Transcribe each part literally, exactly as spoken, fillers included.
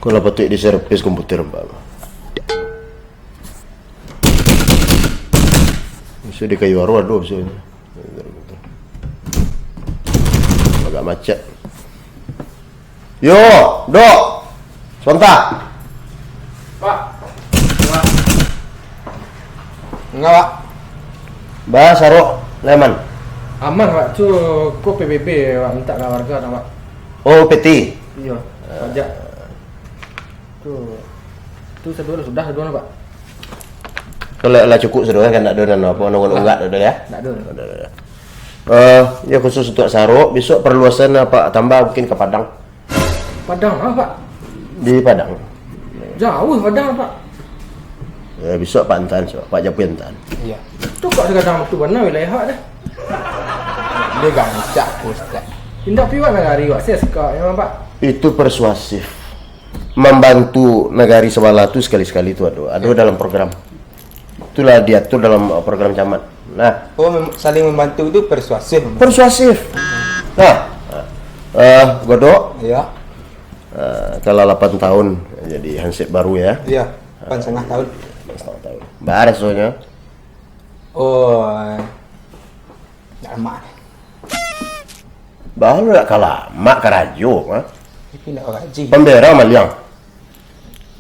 Malah patuik di servis komputer, Pak. Bisa di kayu aru ado, bisa. Agak macet. Yo, Dok. Sabanta. Pak. Pak. Ngawak. Ba, Sarok, Leman. Aman, Pak. Tu, ko P B B, Pak, mintak ka warga, Pak. Oh, peti. Iyo, pajak. Tu, tu saduo, sudah saduo, Pak. Kalau lah cukup saduo, kan, ndak ado nan apo, nunggak-nunggak dah, ya? Ndak ado. Dah, dah, dah. Eh, ya, khusus untuk Sarok, besok perluasan apa tambah mungkin ke Padang. Padang apa, Pak? Di Padang. Jauh Padang, Pak. Ya, besok Pak antaan, besok. Pak Japri antaan. Iya. Tu kok sagadang tu bana wilayah awak dah. Dia gancak, Ustaz. Indak piwat nagari awak, sia sika, ya, Pak. Itu persuasif. Membantu nagari sabalah tu sakali-sakali tu ado. Ado dalam program. Itulah diatur dalam, uh, program camat. Nah. Oh, mem-, saling membantu tu persuasif. Persuasif. Nah, eh, Godok. Iya. Eh, kalau lapan tahun jadi hansip baru, ya. Iya, lapan setengah tahun. Lapan setengah tahun. Ba rasonyo? Oh, eh, ndak lamak. Baru ndak ka lamak karajo, ha? Tapi ndak gaji. Pambera maliang.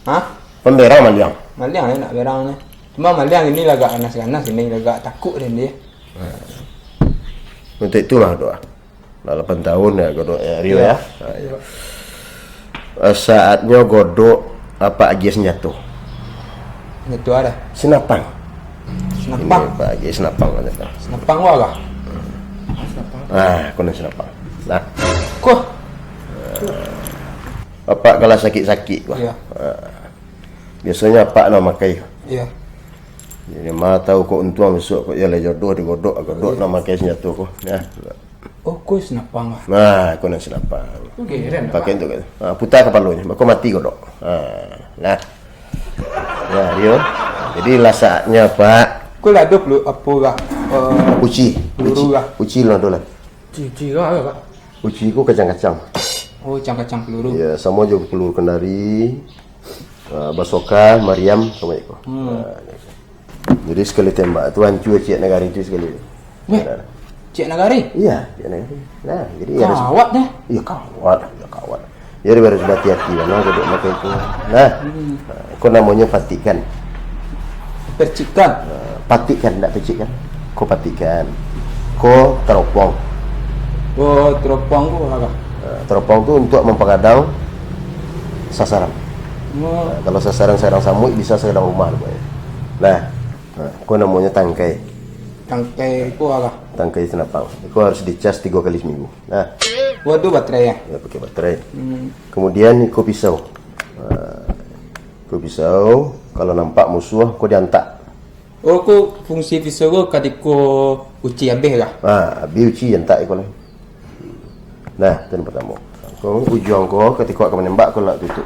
Hah? Pambera maliang. Maliang, eh, nak berang ni. Cuma maliang ini lagak ganas-ganas, ini lagak takut deh dia. Untuk itu lah doa. Lah lapan tahun ya Godok, ya, Rio, ya. Ha, ya. Eh, saatnyo Godok apak agiah senjato. Senjato apa? Sinapang. Sinapang? Ini apak agiah sinapang, senjato. Sinapang ko apa? Ah, konon sinapang. Nah. Ko? Apak kalau sakik-sakik ko. Iya. Ha. Biasonyo apak nan makai. Iya. Jadi, ma tahu kok untuang besok kok iyo lah jodoh di Godok, Godok nak makai senjato ko. Ya. Oh, ko sinapang ah. Nah, ko nan sinapang. Oke, keren, Pak. Pakai untuk, ha, puta kapalonyo, mako mati Godok. Ha, nah. Nah, Rio. Jadi, lah saatnyo, Pak. Ko lah ado pelu-, apo lah? Eh, uci. Peluru lah. Uci lah ado lah. Uci, uci lah, Pak. Uci ko kacang-kacang. Oh, kacang-kacang peluru. Ya, samo jo peluru kendari. Ah, basoka, mariam, samo iko. Hmm. Ah, jadi sekali tembak tu hancua ciek nagari tu sekali. Weh, nah. Ciek nagari? Iya, ciek nagari. Nah, jadi harus. Kawat deh. Iya, kawat, iya, kawat. Jadi harus hati-hati lah, nah, Godok makai itu. Nah, hmm. Nah, ko namonyo patikan. Percikan. Nah, patikan, ndak percikan. Ko patikan. Ko teropong. Oh, teropong tu apa? Nah, teropong tu untuk mampagadang sasaran. Oh. Nah, kalau sasaran sarang samuik, bisa sagadang rumah tu, Pak. Nah, nah, ko namonyo tangkai. Tangkai ko apa? Tangkai sinapang. Ko harus dicas tigo kali seminggu. Nah. Waduh, baterai ya? Ya, pakai baterai. Hmm. Kemudian iko pisau. Nah, iko pisau, kalau nampak musuh, ko diantak. Oh, ko fungsi pisau ko katiko uci abih kah? Ha, abih uci, antak iko lah. Nah, tu yang pertama. Ko ujuang ko, katiko ka manembak, ko lah tutup.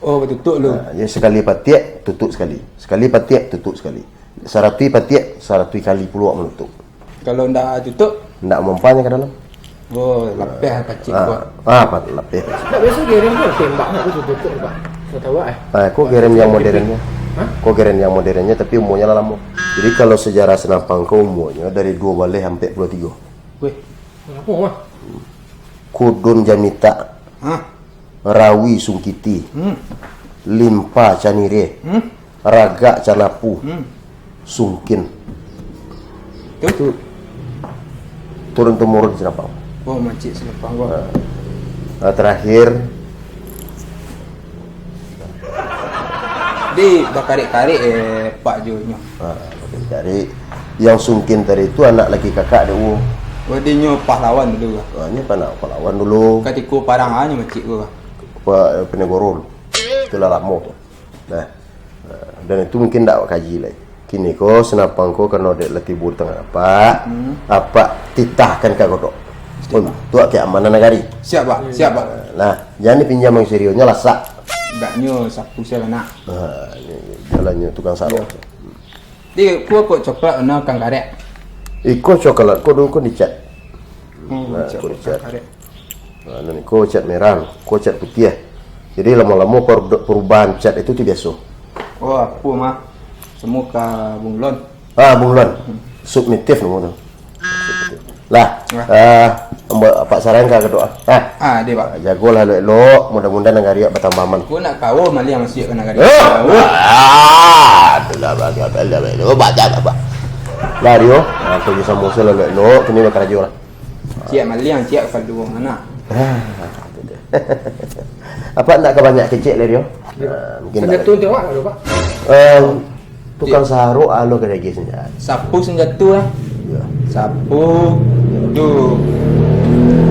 Oh, batutup dulu. Ha, jadi sekali patiak, tutup sekali. Sekali patiak, tutup sekali. Saratuih patiak, saratuih kali pulo manutup. Kalau ndak tutup? Ndak mampanya ka dalam. Oh, lapeh pacik ko. Ah, apa lapeh pacik? Pak, biaso gerem tu tembak tu tutup, Pak. Saya tahu, eh. Ah, ko gerem yang modernnya. Hah? Ko gerem yang modernnya, tapi umurnya lah lama. Jadi kalau sejarah Senapang ko umurnya dari dua baleh sampai puluh tiga. Weh, kenapa, mah? Kudun Jamita. Hah? Rawi Sungkiti, hmm. Limpa Canire, hmm. Ragak Canapu, hmm. Sungkin. Tu? Tu turun temurun Senapang. Oh, mancik Senapang ko. Nah. Nah, terakhir. Di bakarik-karik, eh, Pak Junyo. Nah, bakarik-karik. Yang Sungkin tadi tu anak laki kakak dek uwo. Oh, dinyo pahlawan dulu kah? Ah, nyo pahlawan dulu. Katiko parang, ah, nyo mancik ko kah? Apa, eh, Penegoro dulu. Itulah lamo tu. Nah, eh, dan itu mungkin ndak kaji lai. Kini ko Senapang ko karano dek lah tibo di tangah apak, hmm. Apak titahkan ka Godok. Siap, Pak. Untuak keamanan nagari. Siap, Pak. Siap, Pak. Nah, jan dipinjam yang serio nyo lasak. Agaknyo sapu sia bana. Nah, ini jalannyo tukang sarok. Iyo. Di, ko, ko coklat warna kangkarek. Iko coklat, ko dulu ko dicat. Hmm, nah, cat ko dicat. Kangkarek. Nah, nan iko cat merah, ko cat putiah. Jadi lamo-lamo per-, perubahan cat itu tu biaso. Oh, apo mah? Samo ka bunglon. Ah, bunglon. Hmm. Submitif namo tu. Lah, ah, ambo Pak Sarang ka doa. Ah. Ah, deh, Pak. Jagolah elok-elok, mudah-mudahan nagari awak batambah aman. Ko nak kawo maliang masiak ka nagari. Ah! Ah, tu lah, Pak, Pak, Pak, Pak, Pak. Lah, Rio, ah, pergi samo elok-elok, kini bakarajo lah. Ciek maliang, ciek kapalo urang anak. Ah, tu dia. Apak ndak ka banyak kecek lai, Rio? Ya. Ah, mungkin sanjato ndak. Tu awak ado, Pak? Eh, tukang sarok alo ka lagi sanjato. Sapu sanjato lah. Ya. Sapu, tu,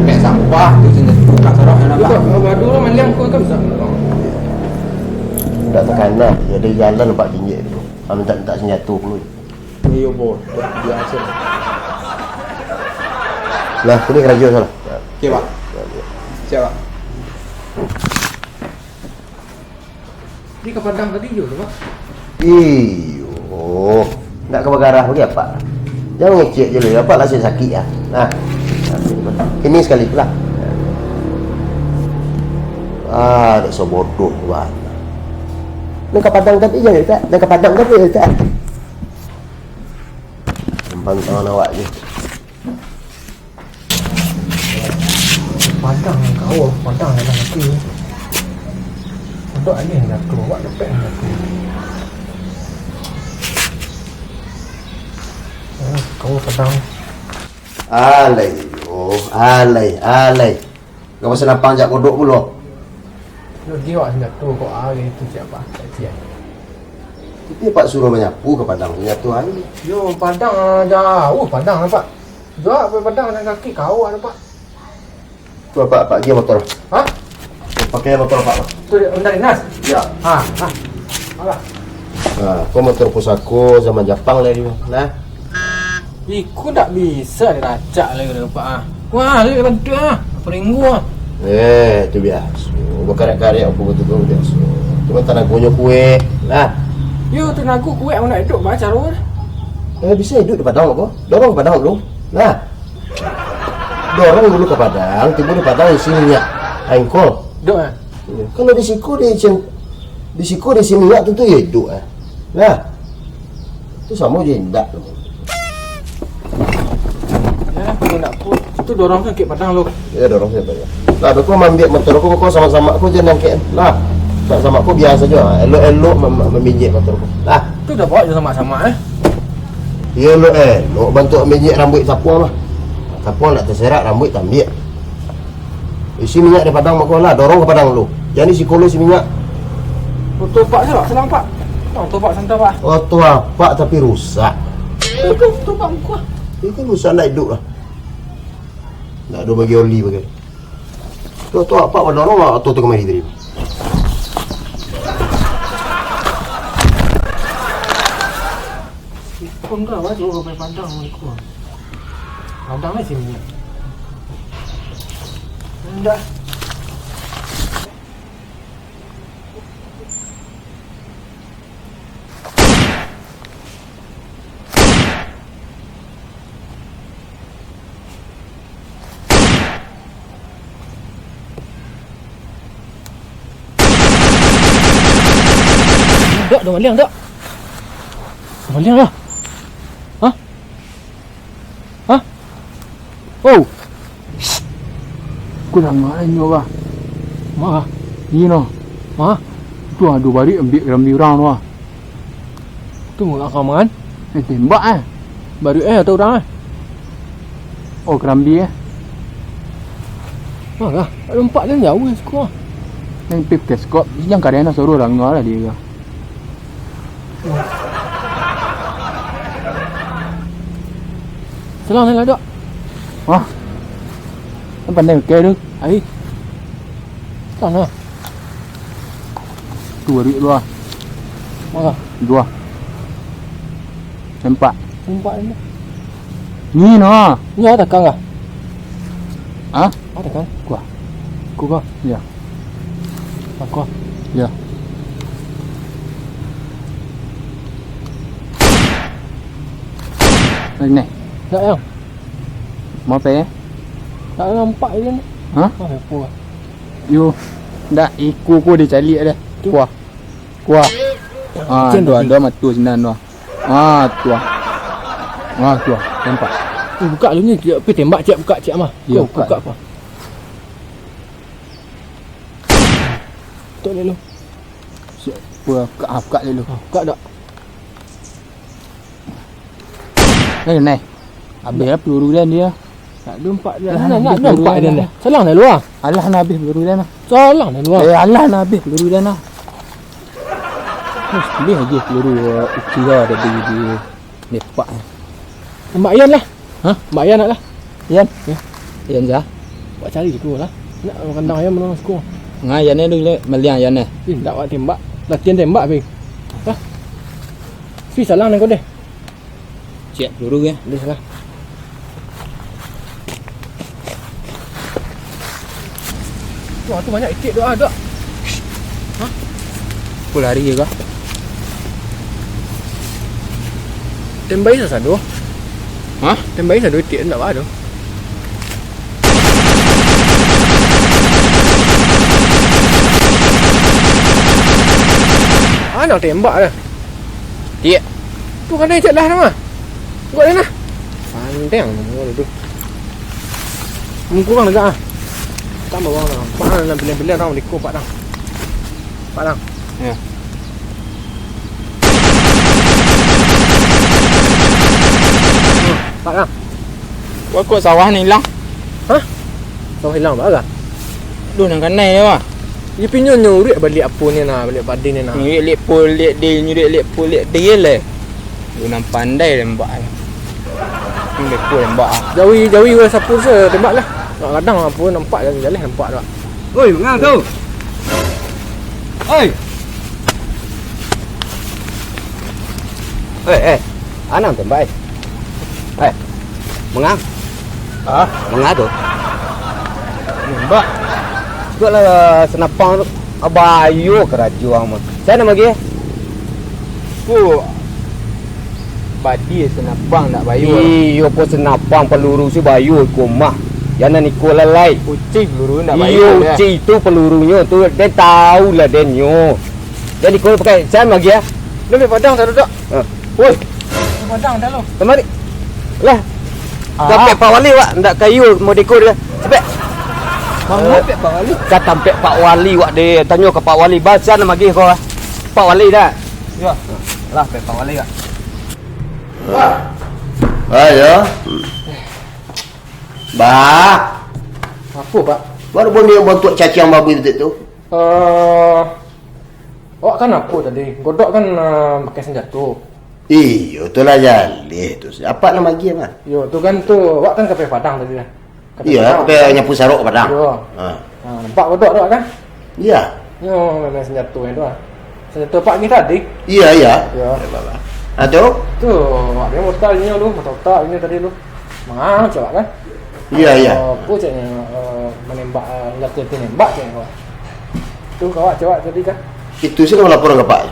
pek sampah tu sanjato tukang sarok, anak, Pak. Pak, badu lo maliang ko kan bisa. Ndak takana, jadi jalan Pak Kinjek tu. Ah, minta-minta sanjato pulo. Iyo, bodoh, biaso. Lah, kini karajo salah. Oke, Pak. Siap, Pak. Di ka Padang tadi iyo tu, Pak? Iyo. Ndak ka bagarah bagi apak. Jan ngecek je lu, apak lah sakik-sakik ah. Nah. Kini sakali pulo. Ah, dak sabodoh bana. Nan ka Padang tadi jan, Pak. Nan ka Padang tadi, Pak. Simpan tangan awak je. Padang kau, Padang dalam hati. Untuk alih yang jatuh, awak dapat yang jatuh. Eh, kau Padang. Alai, oh, alai, alai. Kau pasal lapang jak kodok pulo. Yo, di awak senjata kok, ah, itu siapa? Tak siap. Tapi Pak suruh manyapu ka Padang, senjata ai. Yo, Padang, ah, jauh Padang, Pak. Jauh Padang, nak kaki kau ada, Pak. Tu, Pak, Pak, gia motor. Hah? Pakai motor, Pak. Tu dia, Honda Dinas? Ya. Ha, ha. Alah. Ha, ko motor pusako zaman Japang lah dia. Nah. Iko ndak bisa diracak lagi dah, Pak, ah. Wah, lagi bantu ah. Peringgu ah. Eh, tu biaso. Bakarek-karek apa betul tu biaso. Cuma tanagonyo kuek lah. Yo, tanago kuek, amun nak hidup, baa caro dah. Eh, bisa hidup di Padang ko. Dorong ke Padang dulu. Nah. Dorong dulu ka Padang, tibo di Padang isi minyak. Engkol. Dok, eh? Iyo. Kalau di siko di cen-, di siko di sini minyak tu, tu yo iduik, eh. Nah. Tu samo jo indak tu. Ya, kalau nak pun, tu dorong sakik Padang lu. Ya, dorong sakik Padang. Lah, beko maambiak motor ko, ko sama-sama ko jan angkek. Lah. Sama-sama ko biaso jo. Elok-elok mem-, meminjek motor ko. Lah. Tu dah bawa jo sama-sama, eh. Iyo, elok-elok bantuak minjek rambuik sapuang lah. Sapuang nak taserak, rambuik taambiak. Isi minyak di Padang mako lah, dorong ka Padang dulu. Jan di siko lo isi minyak. Oto apak se, Pak, salang, Pak. Oto apak santa, Pak. Oto apak tapi rusak. Itu oto apak muko. Itu rusak, ndak iduik lah. Ndak ado bagi oli bagai. Oto apak badorong lah, oto tu kamari tadi. Ikon ka awak tu sampai Padang ikon. Padang ni sini. Indak. Dok, dok maliang, dok. Maliang lah. Hah? Hah? Oh. Shh. Kurang aja, bah. Mah, ini noh. Mah, tu ado baruik ambiak karambia urang tu, ah. Tu murah ka man? Eh, tembak, eh. Baruik, eh, atau urang, eh? Oh, karambia, eh. Mah, lah. Ado nampak dia jauh, eh, siko. Nan pip ke skop, jan karena suruh urang lah dia. Salang lah, dok. Wah. Kan pandai pakai tu. Ai. Salang lah. Tu baruik dua. Mana? Dua. Empat. Empat ni. Ni nah. Ni ada kang ah? Hah? Ada kang? Kuah. Kuah. Ya. Kuah. Ya. Ini. Tak yang. Mau apa ya? Tak nampak dia ni. Hah? Oh, apa? Yo. Ndak, iko ko dicaliak dah. Tu. Kuah. Kuah. Ah, Macam tu tadi. Ado mato sinan tu. Ah, tu ah. Ah, tu ah. Nampak. Eh, buka dulu ni, ciek, pi tembak, ciek, buka, ciek, mah. Yo, Ko, buka. Buka apa? Tok dulu. Siap. Buka, ah, buka dulu. Ah, buka dak? Nah, nah. Habis lah peluru dia, dia. Tak ada empat dia. Alah, nak, nak, nak peluru empat dia dia dah. Salang dah luar. Alah, nak habis peluru dia nah. Salang dah luar. Eh, alah, nak habis peluru dia nah. Terus pilih aja peluru, uh, ukiha ada di, di lepak. Tembak Ian lah. Hah? Tembak Ian nak lah. Ian? Ya. Ian jah. Buat cari tu lah. Nak kandang ayam mana suka. Ngai Ian ni dulu, maliang Ian ni. Eh, tak buat tembak. Latihan tembak, Bing. Hah? Pi salang nang kau deh. Ciek peluru ya. Boleh salah. Wah, tu banyak itik tu ah, dok. Hah? Aku lari je kah? Tembai sasado. Hah? Tembai sasado itik tu ndak apa tu. Ah, nak tembak dah. Tiak. Tu kan dah ijak lah nama. Buat dah nah. Pandang nama tu. Muka orang lega ah. Tak bawa orang. Pak lah, bilang-bilang orang beli kopak dah. Pak dah. Ya. Pak dah. Wah, kok sawah ni hilang? Hah? Sawah hilang, apa lah? Duh, nang kanai dia, wah. Dia pinyo nyuruik balik apo ni nah, balik padi ni nah. Nyuruik lek pol, lek dil, nyuruik lek pol, lek dil leh. Duh, nang pandai tembak ni. Ni lek pol tembak ah. Jawi, jawi weh sapu se tembak lah. Nak kadang apo nampak jalan-jalan nampak dak. Oi, manga tu? Oi. Eh, eh. Anang tembak, eh. Eh. Manga? Ah, manga tu? Nembak. Cukup lah senapang tu. Abayo karajo ang mah. Sia nan bagi? Ko badi senapang ndak bayo. Iyo, ko senapang peluru si bayo iko mah. Jan nan iko lalai. Ucih peluru ndak bayo. Iyo, ucih itu pelurunyo tu. Den tahu lah den nyo. Jadi kau pakai sia nan bagi ah? Dah ambil padang tak duduk. Ha. Woi. Padang dah lo. Kamari. Lah. Ah. Sampai Pak Wali wak ndak kayu mau deko dia. Cepet. Bang, eh, sampai Pak Wali. Ka tampek Pak Wali wak deh. Tanyo ka Pak Wali. Ba sia nan magih kau ah. Pak Wali dah. Ya. Lah, Pak Wali wak. Ah, ya. Bah. Apa, Pak? Baru bunyi bantuak caciang babi tu. Eh, Awak kan apo tadi? Godok kan, ah, pakai sanjato. Iyo, tu lah jaleh tu. Apak nan bagi, Mak? Yo, tu kan tu, awak kan ka Padang tadi lah. Ka Iyo, Padang. Ka nyapu sarok Padang. Yo. Ha. Ha, nampak godok tu kan? Iyo. Yo, main sanjato tu ah. Sanjato Pak ni tadi. Iyo, iyo. Yo. Ha, tu? Tu, awak dia motor inyo tu, motor otak inyo tadi tu. Manga cak kan? Iyo, iyo. Eh, apo caknyo, eh, manembak, eh, latihan nembak caknyo. Tu kawak cakap tadi kan? Itu sih laporan ka Pak.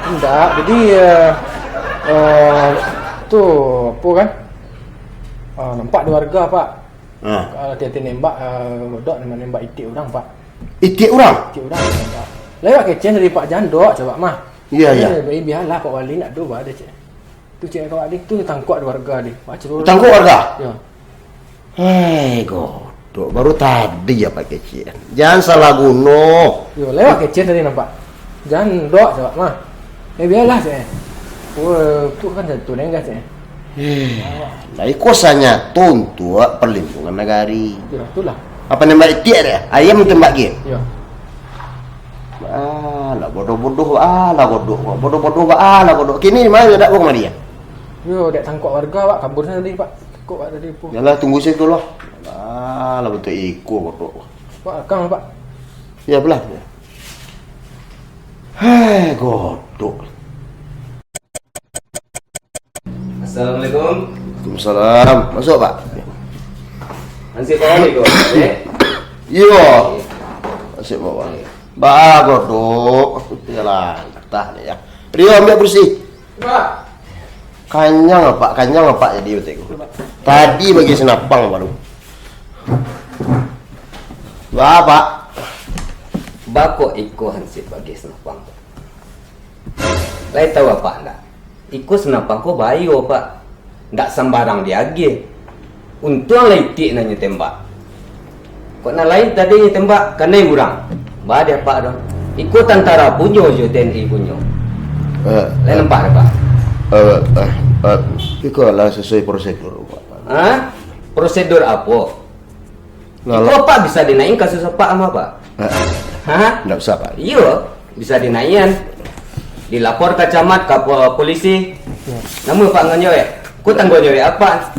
Indak, jadi, eh, eh, tu apo kan? Eh, nampak dua warga, Pak. Ha. Eh, latihan nembak, eh, godok manembak itik urang, Pak. Itik urang? Itik urang nembak. Lewat kecen dari Pak Jandok, cakap mah. Iyo, iyo. Eh, bialah Pak Wali nak do, Pak, dia cakap. Tu cek kawak deh, tu tangkok warga deh. Tangkok warga? Yo. Hei, godok. Baru tadi apak kecek. Jan salah guno. Yo, lewat kecek tadi nampak. Jan dok cakap mah. Eh, bialah cek. Oh, tu kan jatuh denggas cek. Eh, lah iko sanyato untuak perlindungan nagari. Yo, itulah. Apo nembak itik deh? Ayam tembak gin? Yo. Alah bodoh-bodoh, alah godok, bodoh-bodoh, alah godok. Kini mah dak ko kamari ah? Yo, dek tangkok warga, Pak, kabur sajo tadi, Pak. Tangkok, Pak, tadi, Pak. Yalah, tunggu situ lah. Alah, betul iko godok. Pak, akang, Pak. Ya, belah. Hai, godok. Assalamualaikum. Waalaikumsalam. Masuk, Pak. Hansip Pak Wali ko, eh? Iyo. Hansip Pak Wali. Ba, godok. Yalah, entah ni ya. Rio, ambiak kursi. Pak. Kanyang, Pak. Kanyang, Pak, jadi betul. Tadi bagi senapang baru. Ba, Pak. Baa kok iko hansip bagiah sinapang? Lai tahu apak ndak? Iko sinapang ko bahayo, Pak. Ndak sambarang diagiah. Untuang lah itik nan nyo tembak. Kok nan lain tadi nyo tembak, kanai urang. Baa dek apak tu. Iko tantara punyo jo T N I punyo. Eh, Lai eh, nampak dek apak? Eh, eh, eh, iko lah sasuai prosedur, Pak. Ha? Prosedur apo? Lah, iko lah. Apak bisa dinaikan kasus apak mah, Pak? Eh, eh. Ha? Ndak usah, Pak. Iyo, bisa dinaikan. Dilapor ka camat, ka po-, polisi. Yo. Namo apak ngan nyo, eh? Ko tangguang nyo, eh, apak?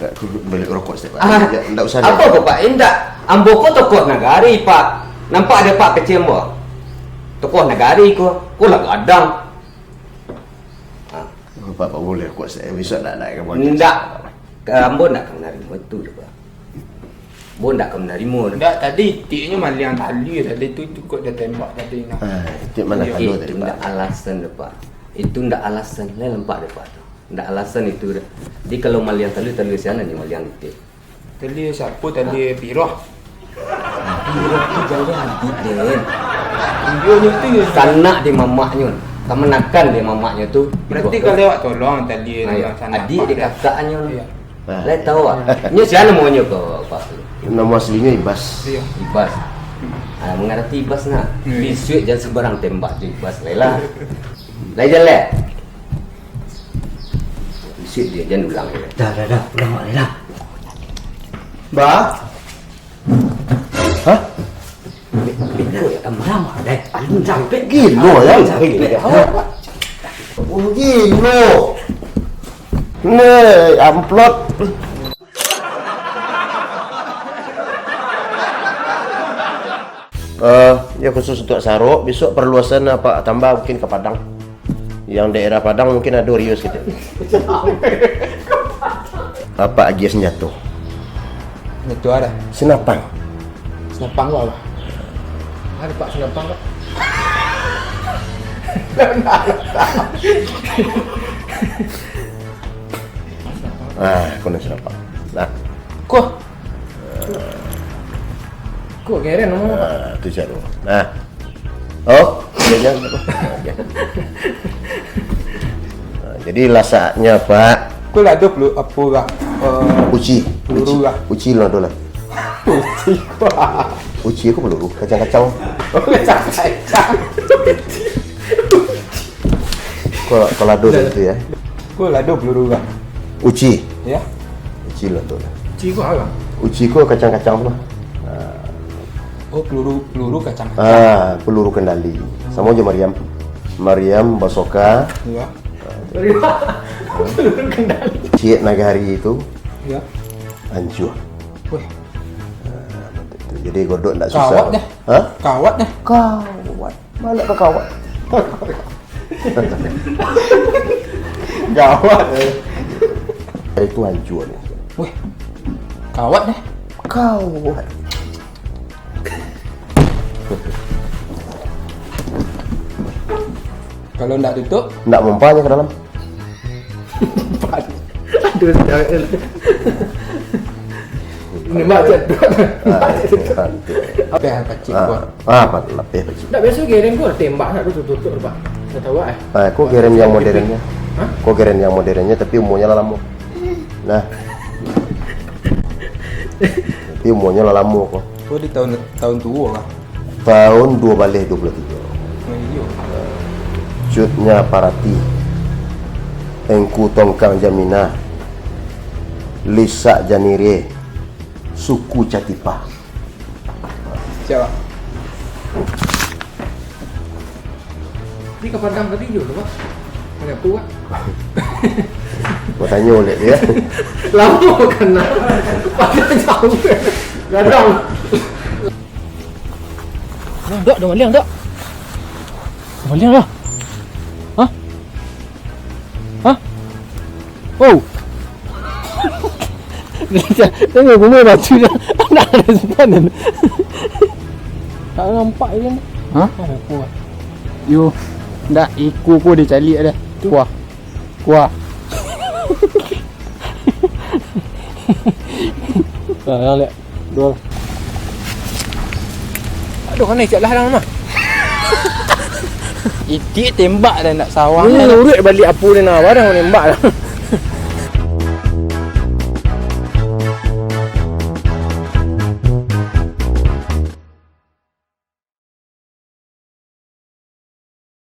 Eh, aku beli rokok saketek, Pak. Ah, ya, ndak usah, apo ko, Pak? Indak. Ambo ko tokoh nagari, Pak. Nampak dek apak kecek ambo? Tokoh nagari ko. Ko lah gadang. Ah. Pak, Pak, boleh rokok saketek? Besok nak, nak ke Bogor. Ndak. Ambo ndak ka manarimo itu doh, Pak. Ambo ndak ka manarimo doh. Ndak, tadi itiknyo maliang tali tadi tu, tu kok dia tembak tadi nah. Ah, itik maliang tali tadi, Pak. Itu ndak alasan doh, Pak. Itu ndak alasan. Lai nampak dek apak tu. Ndak alasan itu doh. Jadi kalau maliang tali, tali sinan jo maliang itik. Tali siapo? Tali Piroh. Piroh tu jauah adik den. Iyo, nyo tu yo. Sanak dek mamaknyo. Kamanakan dek mamaknyo tu. Berarti kalau awak tolong tali. Ah, iyo. Sanak adik dek kakaknyo. Iyo. Lai tahu ah. Nyo sia namonyo ko, Pak? Namo aslinyo Ibas. Iyo. Ibas. Ah, mangarati Ibas nah. Iyo. Bisuak jan sambarang tembak jo Ibas lai lah. Lai jaleh. Bisuak dia jan ulang. Dah, dah, dah. Ulang balik dah. Bah? Hah? Beko ya, kamu lama deh. Alun capek. Gilo, ya? Alun capek. Oh, gilo. Nih, amplop. Eh, ya, khusus untuk Sarok, besok perluasan apak tambah mungkin ke Padang. Yang daerah Padang mungkin ado rius gitu. Apak agiah senjato? Senjato ado. Senapang? Senapang ko apo? Ado, Pak, senapang, Pak. Ah, ko nan senapang. Nah. Ko. Ko keren, no. Ah, tu caro. Nah. Oh, iya, iya. Oke. Nah, jadi lah saatnya, Pak. Ko lah ado pelu-, apo lah, eh, uci. Peluru lah. Uci lah, ado lah. Uci ko. Uci ko peluru, kacang-kacang. Oh, kacang-kacang. Ko, ko lah ado tu, ya. Ko lah ado peluru lah. Uci. Ya. Uci lah tu lah. Uci ko apo? Uci ko kacang-kacang tu lah. Ah. Oh, peluru, peluru kacang-kacang. Ah, peluru kendali. Samo jo mariam. Mariam, basoka. Iya. Peluru kendali. Ciek nagari tu. Iya. Hancua. Weh. Ah, jadi godok ndak susah. Kawat deh. Hah? Kawat deh. Kawat. Mana ka kawat? Gawat, eh. Eh, itu hancua ni. Weh, kawat deh. Kawat. Kalau ndak tutup? Ndak mompa nyo ka dalam. Aduh, sial. Nembak cak tu. Ah, santai. Apo yang pacik ko? Ah, apa lapeh pacik? Ndak biaso gerem ko tembak nak tu tutup, Pak. Ndak tahu, eh. Ah, ko gerem yang modernnya. Hah? Ko gerem yang modernnya, tapi umurnyo lah lamo. Nah. Tapi umurnyo lah lamo ko. Oh, di tahun, tahun tuo lah. Tahun duo baleh duo puluah tigo. Oh, iyo. Cut Nyo Parati, Tengku Tongkang Jaminah, Lisak Janireh, Suku Catipah. Siap, Pak. Ni ka Padang tadi jo tu, Pak. Ada apa, Pak? Mau tanya oleh dia. Lama kan, nak? Padang jauh. Gadang. Nah, Dok, dah maliang, Dok. Dah maliang dah. Hah? Hah? Oh. Tengok bunga batu dia. Nak respon dia. Tak nampak dia. Hah? Ada kuah. Yo, ndak iko ko dia caliak dah. Tu. Kuah. Kuah. Ah, yang lihat. Dua. Aduh, kanai siap larang mah. Itik tembak dah nak sawang dah. Urut balik apo dia nak barang nembak dah.